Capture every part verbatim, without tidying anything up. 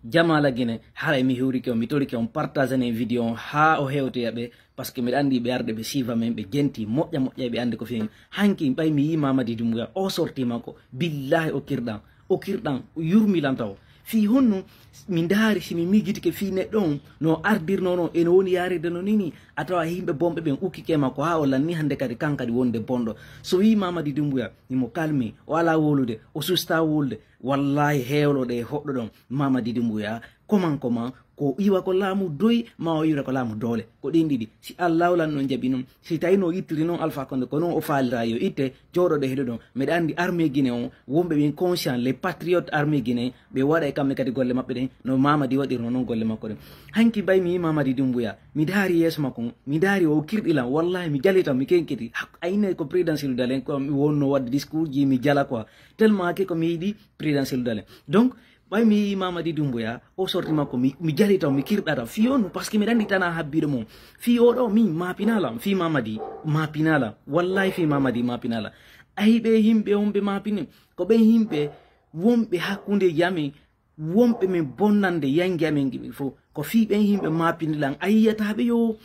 Jamaala Gine, haray mi hewrike on, mi torike on partageane vidéo on haa o hewtoya ɓe, parce que miɗa anndi ɓe arde ɓe siiva men, ɓe jenti moƴƴa moƴƴa, ɓe anndi ko feewi. Hanki ɓay mi yii Mamadi Dumbuya o sorti makko, billahi o kirɗan, o kirɗan, o yurmilan taw. Fii honno mi ndaari, si mi miijitike fii neɗɗo on no ardirno no, e no woni yaarirde no nini, a tawa yimɓe bonɓe ɓen ukkike makko haa o lanni hannde kadi kan kadi wonde bonɗo. So wii Mamadi Dumbuya, imo kalmi, o alaa wowlude, o susta wowlude, wallahi hewloɗe e hoɗɗo ɗon, Mamadi Dumbuya, koman koman, ko iwa ko laamu doy, ma o iwra ko laamu doole. Ko ɗin ɗiɗi. Si Allahu lan non jaɓi non, si tawi no ittiri non Alpha Condé, ko non o faalira yo itte, jooɗoɗe heɗo ɗon. Miɗa anndi armée Guinée on, wonɓe ɓen conscient, les patriotes armée Guinée, ɓe waɗa e kamɓe kadi golle maɓɓe ɗen, no Mamadi waɗirno non golle makko ɗen. Hanki bay mi yii Mamadi Dumbuya, mi daari yeeso makko on, mi daari o kirɗi lan, wallahi mi jali tan, mi kenkiti. Hak-, ayne ko président Cellou Dalein, ko mi wonno waɗde discours ji, mi jala quoi. Tellement que ko mi yiɗi président Cellou Dalein. Donc, ɓay mi yii Mamadi Dumbuya, o sorti makko, mi, mi jali taw, mi kirɗa taw. Fii on, parce que miɗa anndi tan a habbiiɗo mum. Fii o ɗo, min, mapinala, fii Mamadi, mapinala. Wallahi fii Mamadi, mapinala. Ay ɓe yimɓe on ɓe mapini, ko ɓen yimɓe wonɓe hakkundeji amen, wonɓe men bonnande yangi amen gi fof. Ko fii ɓen yimɓe mapini lan, a yiyata ɓe yo.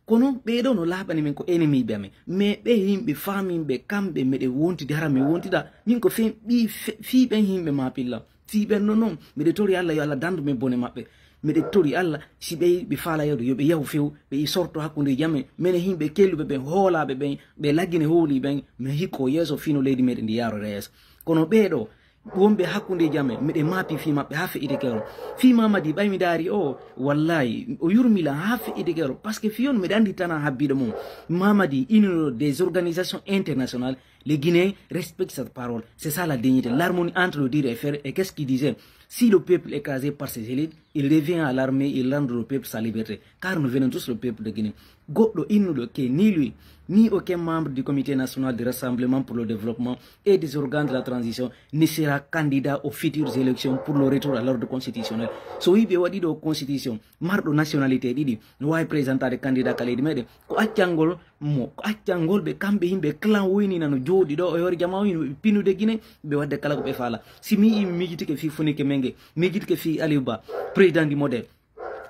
Kono ɓee ɗo no laaɓani men ko ennemi ɓe amen. Mais ɓe yimɓe faaminɓe kamɓe meɗen wontide, hara men wontida. Min ko fe-, ɓi fe-, fii ɓen yimɓe mapilla. Fii ɓen non non, meɗe tori Allah yo Allah dandu men bone maɓɓe. Meɗe tori Allah, si ɓe, ɓe faala yawde, yo ɓe yahu few, ɓe sorto hakkundeji amen. Menen yimɓe kelluɓe ɓen, hoolaaɓe ɓen, ɓe laggine hooli ɓen, mi hikko yeeso fino leydi meɗen ndi yaarore yeeso. Kono ɓee ɗo, wonɓe hakkundeji amen, meɗe maapi fii maɓɓe haa feƴƴiteke on. Fii Mamadi, ɓay mi daari o, wallahi, o yurmi lan haa feƴƴiteke on. Parce que fii on, meɗe anndi tan a habbiiɗo mum. Mamadi, une des organisations internationales, les Guinéens respectent cette parole. C'est ça la dignité, l'harmonie entre le dire et faire. Et qu'est-ce qu'il disait ? Si le peuple est écrasé par ses élites, il revient à l'armée, il rend au peuple sa liberté. Car nous venons tous le peuple de Guinée. Goɗɗo innuɗo ke ni lui, ni aucun membre du Comité national de rassemblement pour le développement et des organes de la transition ne sera candidat aux futures élections pour le retour à l'ordre constitutionnel. So wi ɓe waɗi ɗo constitution, marɗo nationalité ɗiɗi, no waawi présentade candidat ka leydi meɗen. Ko accangol mo, ko accangol ɓe kamɓe yimɓe clan woyni nano jooɗi ɗo e hoore jama o, ɓe pinude Guinée, ɓe waɗde kala ko ɓe faala. Si mi yii mi miijitike fii Funike Menge, miijitike fii Aliou Ba, président du modèle.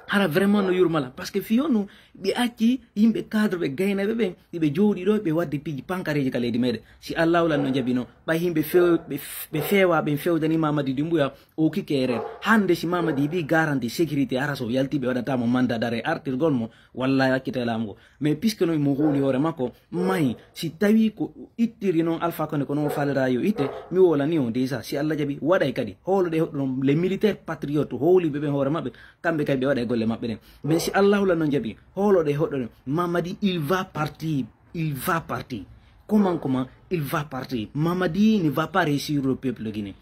Hara vraiment no yurmala, parce que fii on no ɓe acci yimɓe cadre ɓe gaynaaɓe ɓen, ɓe jooɗi ɗo, ɓe waɗde piiji pankareeji ka leydi meɗen. Si Allahu lan no jaɓi no, ɓay yimɓe few-, ɓe f-, ɓe feewa ɓen fewdani Mamadi Dumbuya, o kikke erreur. Hannde si Mamadi yiɗi garantie sécurité, hara so yalti ɓe waɗata mo mandat d'arrêt artirgol mo, wallahi accita e laamu ngo. Mais puisque no mo hooli hoore makko, mahi, si tawi ko ittiri non Alpha Condé ko non o faalira yo itte, mi wolani on déjà, si Allah jaɓi, waɗay kadi. Hooloɗe hoɗɗo non, les militaires patriotes, hooliɓe ɓen hoore maɓɓe, kamɓe kadi ɓe waɗa e golle maɓɓe ɗen. Mais si Allahu lan non jaɓi, hooloɗe hoɗɗo ɗen, Mamadi, il va partir, il va partir. Comment, comment, il va partir. Mamadi ne va pas réussir le peuple de Guinée.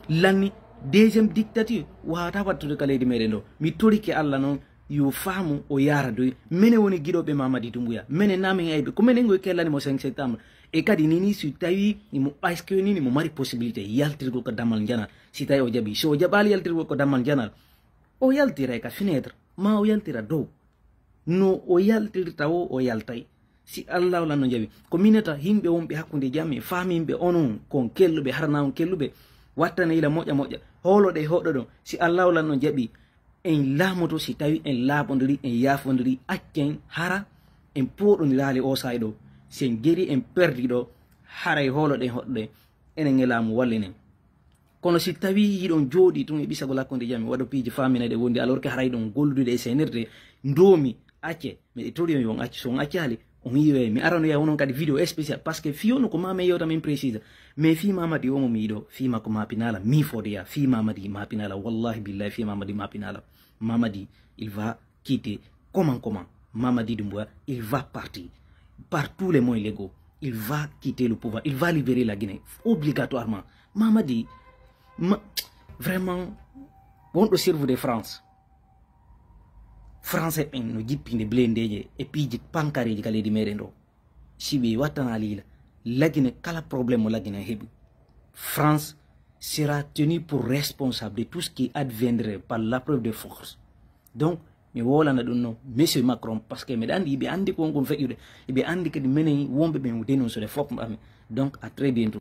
Lanni, deuxième dictature, wawata wattude ka leydi meɗen ɗo. Mi torike Allah non, yo faamu o yaara doy. Mene woni giɗoɓe Mamadi Dumbuya. Mene namin ayɓe. Ko menen ngoy kellani mo cinq septembre. E kadi nini si tawi mo, est-ce que nini mo mari possibilité yaltirgol ko dammal njanal. Si tawi o jaɓi. Si o jaɓali yaltirgol ko dammal njanal, o yaltiray ka fenêtre. Ma o yaltira dow. No o yaltirta o, o yaltay. Si Allahu lan no jaɓi. Ko minata yimɓe wonɓe hakkunde jam e faaminɓe onon kon kelluɓe, harana on kelluɓe. Wattane ila moƴƴa moƴƴa. Hooloɗe hoɗɗo ɗon. Si Allahu lan no jaɓi. En laamoto si tawi en laaɓondiri, en yaafondiri, accen hara en pooɗondiraali o saay ɗo. Si en geri en perdi ɗo, haray hooloɗen hoɗɗo ɗen. Enen e laamu wallinen. Kono si tawi yiɗon jooɗi tun e ɓisagol hakkunde jam, waɗo piiji faaminayɗe wondi, alors que haray ɗon gollude e seenirde, ndoomi, acce, miɗe tori on yo on accu, so on accaali, on yiwe, mi aranoya onon kadi vidéo spécial, parce que fii on ko ma men yewta men précise, mais fii Mamadi o mo mi yiɗo, fii makko mapinala, mi fodoya, fii Mamadi mapinala, wallahi billahi fii Mamadi mapinala, Mamadi, il va quitter. Comment, comment ? Mamadi Doumbouya, il va partir. Par tous les moyens légaux, il va quitter le pouvoir. Il va libérer la Guinée. Obligatoirement. Mamadi, ma, vraiment, wonɗo cerveau de France. Français ɓen no jippinde blendeje e piiji pankareji ka leydi meɗen ɗo. Si ɓe wattana liila, la Guinée kala problème mo la Guinée heɓi, France sera tenue pour responsable de tout ce qui adviendrait par la preuve de force. Donc, mi wolana ɗum no, Monsieur Macron, parce que miɗa anndi, ɓe anndi ko won kon feƴƴude, ɓe anndi kadi menen wonɓe ɓen dénoncer fof maɓɓe. Donc, à très bientôt.